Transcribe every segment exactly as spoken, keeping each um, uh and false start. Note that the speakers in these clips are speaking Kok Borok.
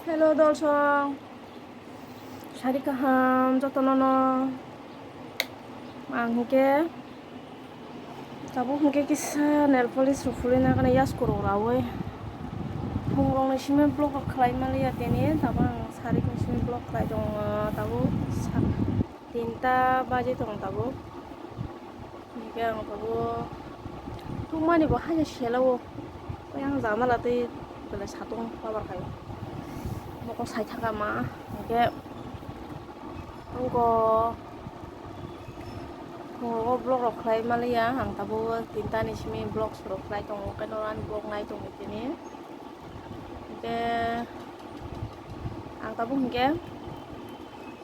Hello, dolsong. Sari kaham jotono no. Ang hwnkhe tabuk hwnkhe kisa nail polish rok phulwi nangani yaskuro rawi. Phungrokni simi vlog rok khlai manliya tini, tabuk ang sari ni simi vlog khlai tongo, tabuk sa-, tinta baji tongo tabuk. Hingke ang tabuk tungmani bo haino sela o. Tei ang janala tei belai satung babar khai. Mokol sai thaka ma. Hingke ang ko phungo vlog rok khlai maliya. Ang tabuk tinta ni simi vlog rok khlai tongo. Khe norani vlog nai tongwi tini. Hingke ang tabuk hingke,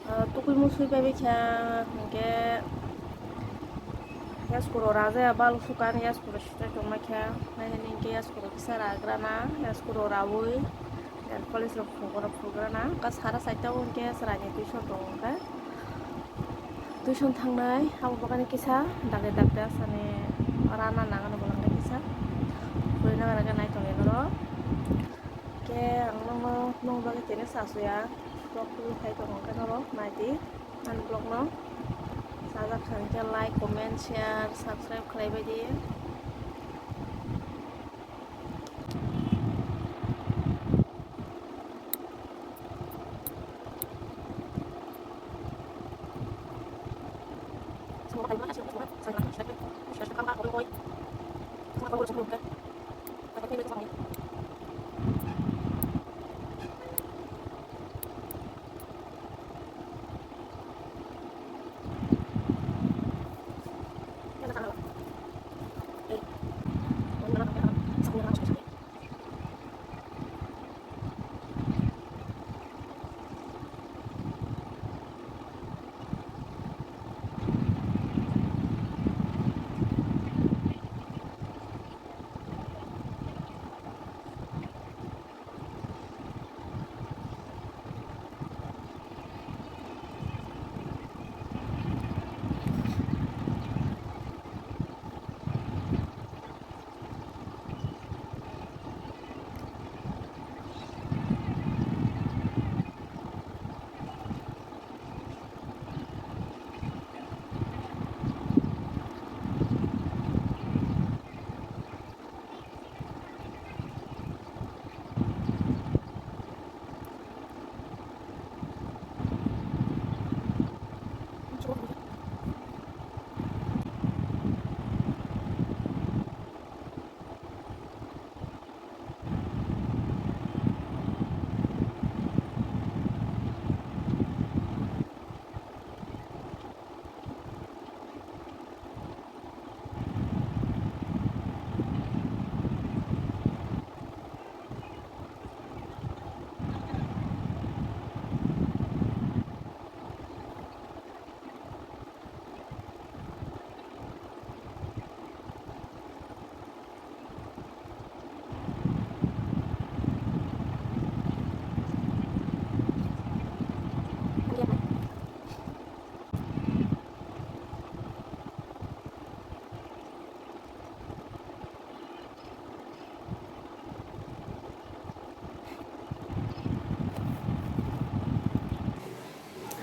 ah, tukui musui pai kha hingke yaskuro rajaya balu sukan yaskuro sitai tongma kha. Nai hingke yaskuro kisa ragrana yaskuro rawi nail polish rok phungrana ka sara side o hingke chwraini tuition tongo hingke. Tuition thangnai abo bagani kisa dakti dakti asani rana nangani bolong khe kisa. Purina gana khe naithok ya norok. Khe ang nokno nokni bagwi tini sa suya. Vlog tubui khai tongo khe norok naidi ani vlog no. Sajak kha hwnkhe like, comment, share, subscribe khlai baidi.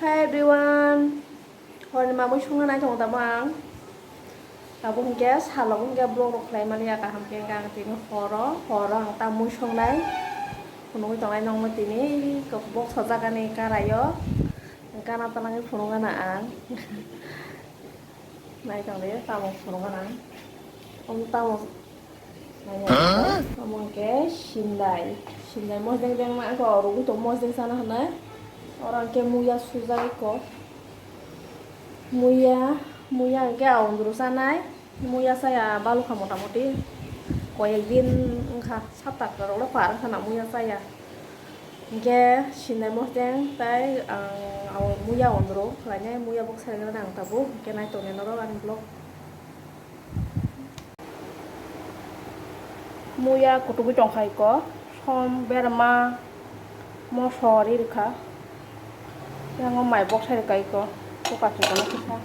Hi everyone, horni mamui songna nai tongo tamo ang. Tabuk hingke salo hingke vlog rok khlai mani ya kaham khe ang tini horo, horo ang tamui songnai. Phunugui tongnai nongmo tini kok box sajak ani karaio. Gana talangwi phunukgana ang. Naitong de, tamo phunukgana ang. Omo tamo. Huh? Omo hwnkhe sindai. Sindai mosdeng deng ma, angkhe oro rugwi tongo mosdeng sana hwnwi. Oro hwnkhe muya sujak ekko. Muya, muya hwnkhe a ondro sanai. Muya chaya balukha mota moti. Koyek din wngkha, sapta kwrwkle par wngkha na muya chaya. Hingke sinai mosdeng tai ang abo muya ondro khlainai, muya boksa rwgwlani ang tabuk, hingke nai tongya norok ani vlog. Muya kutugwi tongkha iko, som berma moso ri rwkha. Yang o mai boksa rwkha iko, buka chukano kisa.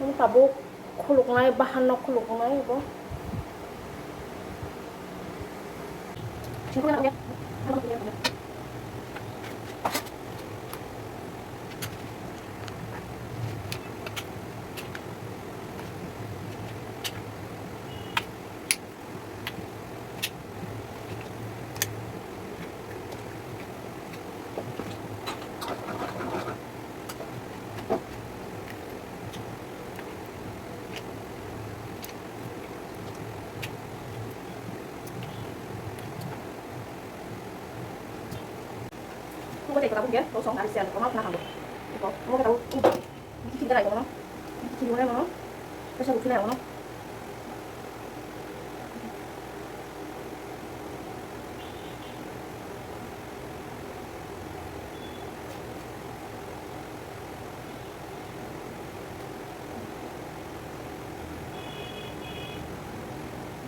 Omo tabuk khuluknai, bahan no khuluknai bo. Kubo tei kota bukya, to song nari siya, kono khna hambo. Iko, mo kota bu, iko, iko kiri rai kono, iko kiri rai kono, pesa bukina kono.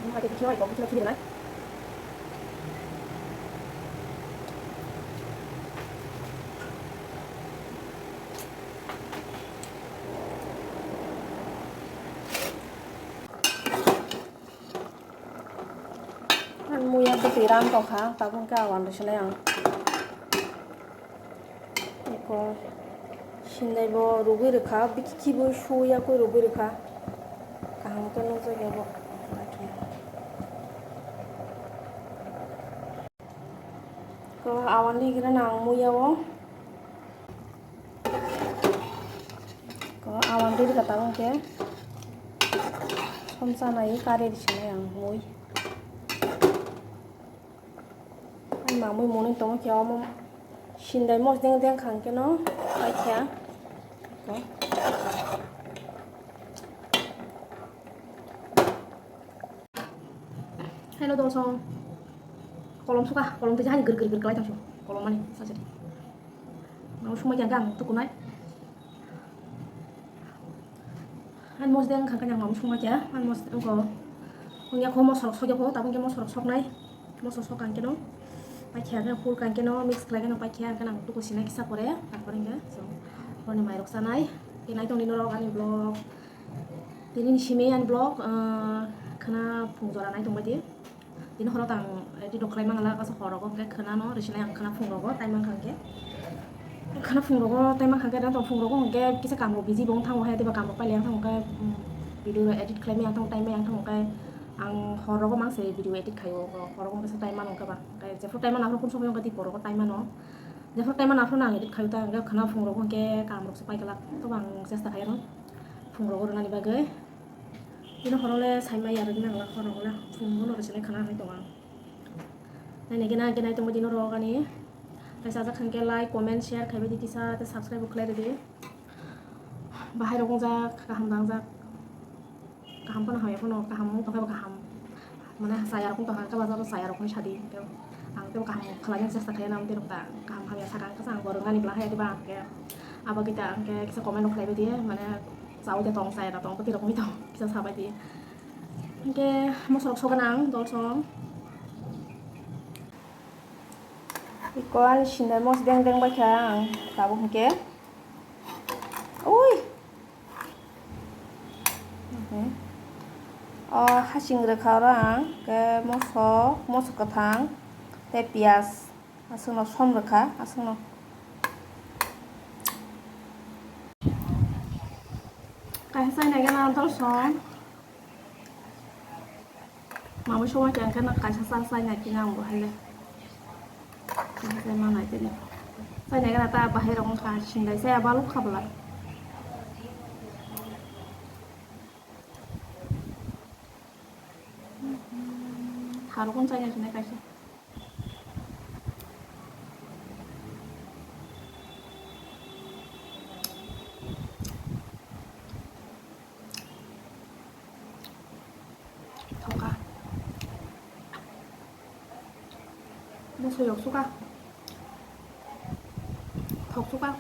Mo hai kiri rai kono, kiri rai. Ang muya bwtwi ram tongkha, tabuk khe awan rwsinai ang. Eko sindai bo rwgwi rwkha, bikhi bo suya khe rwgwi rwkha. Kaham khe nukjakya bo. Ko awan di gira nang muya o. Ko awan di gira tabuk khe. Somsa nai kare di sinai ang mui. Ai mamui muni tongma khe omo sindai mos deng deng khang khe no ai khe. Ko. Hello, dosong. Kolom suka, kolom tei jahani gir gir gir kalai tong su. Kolom mani, sacha di. Nang sumai kya gang, tukunai. An mos deng khang kanya ngam sumai kya, an mos deng ko. Ungya ko mos rok sokya ko, tabung kya mos rok soknai. Mos rok sok kang keno. Pai kya keno full kang keno, mix kalai keno pai kya keno, tuku sinai kisa pore, tapore kya. So, pore ni mai rok sanai. Kena itong ni norok ani vlog. Tini ni simi ani vlog, ah, khana phung jora nai tong bai di. Tini horo tang edit rok khlai mangala, kaisa hor rogo hwnkhe khana no rwsinai ang khana phung rogo tai mankha hwnkhe. Khana phung rogo tai mankha hwnkhe, tong phung rogo hwnkhe kisa kam rok busy bo wng thango hai, teibo kam rok pailai wng thango hwnkhe, um, video rok edit khlai maya wng thango, time maya wng thango hwnkhe ang hor rogo mangse video edit khaio, hor rogo hwnkhe time mano hwnkhe ba, hwnkhe jephru time mano aphuru kunso hwnkhe tei hor rogo time mano. Jephru time mano aphuru no ang edit khaio ta, hwnkhe khana phung rogo hwnkhe kam rok se pai glak, tobo ang chesta khaio phung rogo rwnani bagwi. Bini horo le saimaya rwgwi nang la, horo le phung bono rwchini khana hinwi tongo ang. Naina gena gena tongwi di norok ani. Kaisa ajak khan khe like, comment, share khaibai di kisa, tei subscribe bo khlai rwdi. Bahai rok wngjak, kaham dangjak. Kaham phano hamya phano, kaham wng tongkhe bo kaham. Mane chaya rok wng tongkha, khe bo chaya rok hinwi sadi. Ang tei bo kaham khlaina chesta khlai nang tei rok ta kaham hamya sakha, khe ang bo rwngnani bwla hai, tei bo ang khe abo kita ang khe kisa comment rok khlaibai di, mane chaui de tong, chaya da tong, bwtwi rok wngwi tong, kisa sabai di. Hingke mosorok sogana ang dolsong. Iko ani sinai mos deng deng bai kha ang tabuk hingke. Ui. O hasing rwkha oro ang ke mosok, mosok kwthang tei piyaj. Aswkno som rwkha, aswkno. Kaisa chaina gana dolsong. Mamui songma khe ang khe kaisa cha chaina khe ang bo hai le. Kaisa chai manai tini. Chaina gana ta bahai rok wngkha, sindai chaya baluk kha bwla. Harokon chaina sinai kaisa. Thokha. Bwswk yok suka. Thok suka.